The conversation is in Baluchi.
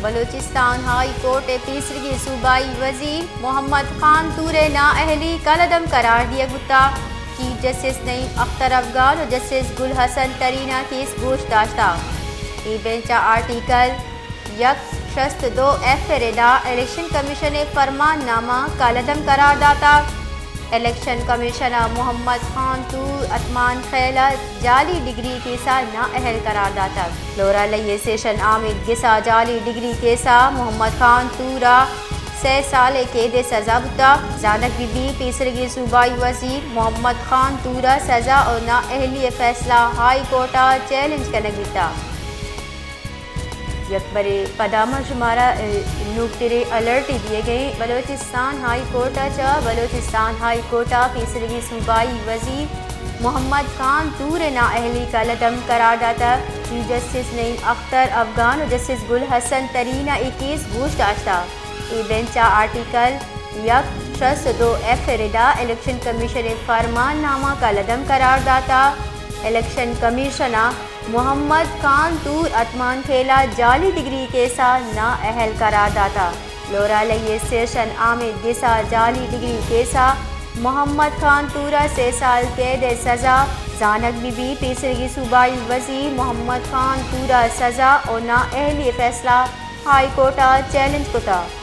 بلوچستان ہائی کورٹ ء پیسرگیں صوبائی وزیر محمد خان طور ء نااہلی کالعدم قرار دیگ بوتگ۔ چیف جسٹس نعیم اختر افغان و جسٹس گل حسن ترین ء کیس گوش داشتگ۔ اے بینچ ء آرٹیکل یک شست دو ایف ء ردا الیکشن کمیشن ء فرمان نامہ کالعدم قرار داتگ۔ الیکشن کمیشن ء محمد خان طور اتمان خیل ء جعلی ڈگری کیس ء نااہل قرار داتگ۔ لورا لئی سیشن آمید گس ء جعلی ڈگری کیس ء محمد خان طور ء سئے سال ء قید ء سزا بوتگ۔ زانگ بہ بیت پیسرگیں صوبائی وزیر محمد خان طور ء سزا و نااہلی ء فیصلہ ہائی کورٹ ء چیلنج کنگ بیتگ۔ یک برے پدا ما شمارا، اے، نوکتریں الرٹے دیگ ء ایں۔ بلوچستان ہائی کورٹ ء چہ بلوچستان ہائی کورٹ ء پیسرگیں صوبائی وزیر محمد خان طور ء نااہلی کالعدم قرار داتگ۔ چیف جسٹس نعیم اختر افغان و جسٹس گل حسن ترین ء اے کیس گوش داشتگ۔ اے بینچ ء آرٹیکل یک شست دو ایف ء ردا الیکشن کمیشن ء فرمان نامہ کالعدم قرار داتگ۔ الیکشن کمیشن ء محمد خان طور اتمان خیل ء جعلی ڈگری کیس ء نااہل قرار داتگ۔ لورا لئی سیشن آمید گس ء جعلی ڈگری کیس ء محمد خان طور ء سئے سال قید ء سزا۔ زانگ بہ بیت پیسرگیں صوبائی وزیر محمد خان طور ء سزا و نااہلی ء فیصلہ ہائی کورٹ ء چیلنج کتگ۔